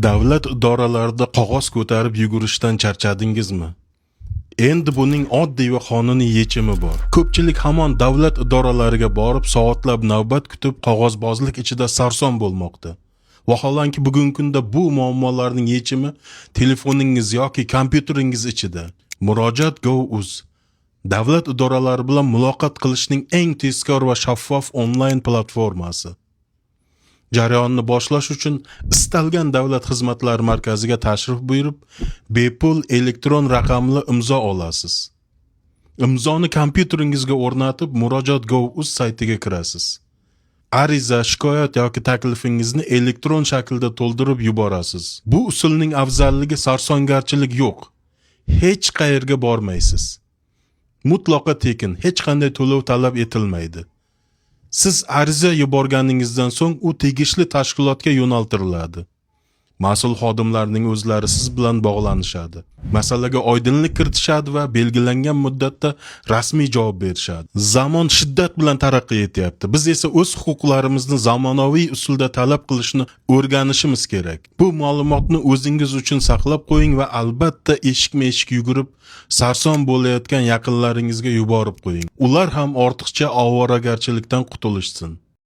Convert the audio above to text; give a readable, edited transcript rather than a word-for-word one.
Davlat idoralarida qog'oz ko'tarib yugurishdan charchadingizmi? Endi buning oddiy va qonuniy yechimi bor. Ko'pchilik hamon davlat idoralariga borib, soatlab navbat kutib, qog'ozbozlik ichida sarson bo'lmoqda. Vaholanki, bugungi kunda bu muammolarning yechimi telefoningiz yoki kompyuteringiz ichida. Murojaat.gov.uz davlat idoralari bilan muloqot qilishning eng tezkor va shaffof onlayn platformasi. Jarayonni boshlash uchun istalgan davlat xizmatlari markaziga tashrif buyurib, bepul elektron raqamli imzo olasiz. Imzoni kompyuteringizga o'rnatib, murojaat.gov.uz saytiga kirasiz. Ariza, shikoyat yoki taklifingizni elektron shaklda to'ldirib yuborasiz. Bu usulning afzalligi: sarsongarchilik yo'q. Hech qayerga bormaysiz. Mutlaqo tekin, hech qanday to'lov talab etilmaydi. Siz ariza yuborganingizdan so'ng u tegishli tashkilotga yo'naltiriladi. Mas'ul xodimlarning o'zlari siz bilan bog'lanishadi. Masalaga oydinlik kiritishadi va belgilangan muddatda rasmiy javob berishadi. Zamon shiddat bilan taraqqiy etyapti. Biz esa o'z huquqlarimizni zamonaviy usulda talab qilishni o'rganishimiz kerak. Bu ma'lumotni o'zingiz uchun saqlab qo'ying va albatta eshikma-eshik yugurib sarson bo'layotgan yaqinlaringizga yuborib qo'ying. Ular ham ortiqcha ovoragarchilikdan qutulishsin.